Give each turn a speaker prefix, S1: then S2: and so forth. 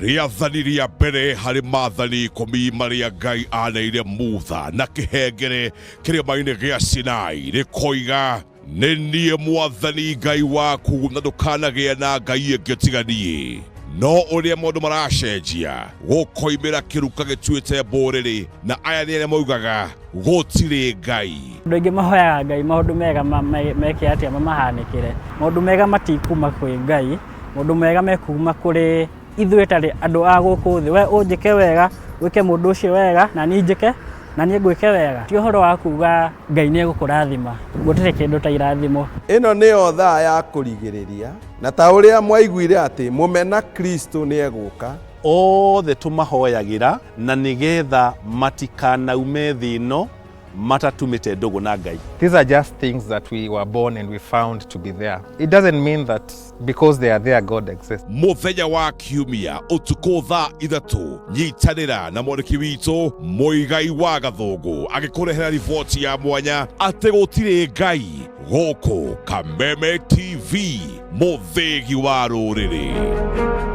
S1: Rĩathani rĩa mbere harĩ maathani ikũmi marĩa Ngai aneire Mutha na kĩhengere kĩrĩma-inĩ gĩa Sinai rĩkoiga, Nĩ niĩ Mwathani Ngai waku na ndũkanagĩe na ngai ĩngĩ tiga niĩ. No ũrĩa maũndũ maracenjia, gũkoimĩra kĩruka gĩtuĩte mbũrĩrĩ, na aya nĩ arĩa maugaga gũtirĩ Ngai.
S2: Andũ aingĩ mahoyaga Ngai maũndũ mega meke atĩa mamahanĩkĩre. Maũndũ mega matikuma kwĩ Ngai, maũndũ mega mekuma kũrĩ ithuĩ tarĩ andũ a gũkũ thĩ. We ũnjĩke wega, wĩke mũndũ ũcio wega, na niĩ njĩke, na niĩ ngwĩke wega. Ti ũhoro wa kuga Ngai nĩ egũkũrathima, gũtirĩ kĩndũ ta irathimo.
S3: Ĩno nĩyo thaa ya kũrigĩrĩria, na ta ũrĩa mwaiguire atĩ mũmena-Kristũ nĩegũũka,
S4: Othe tũmahoyagĩra na nĩgetha matikanaume thĩ ĩno matatumĩte ndũgũ na Ngai.
S5: These are just things that we were born and we found to be there. It doesn't mean that because they are there, God exists.
S1: Mũthenya wa Kiumia ũtukũ thaa 3 nyitanĩra na mwandĩki witũ Mũigai wa Gathũngũ agĩkũrehera riboti ya mwanya atĩ gũtirĩ Ngai gũkũ Kameme TV, mũthĩgi wa rũrĩrĩ.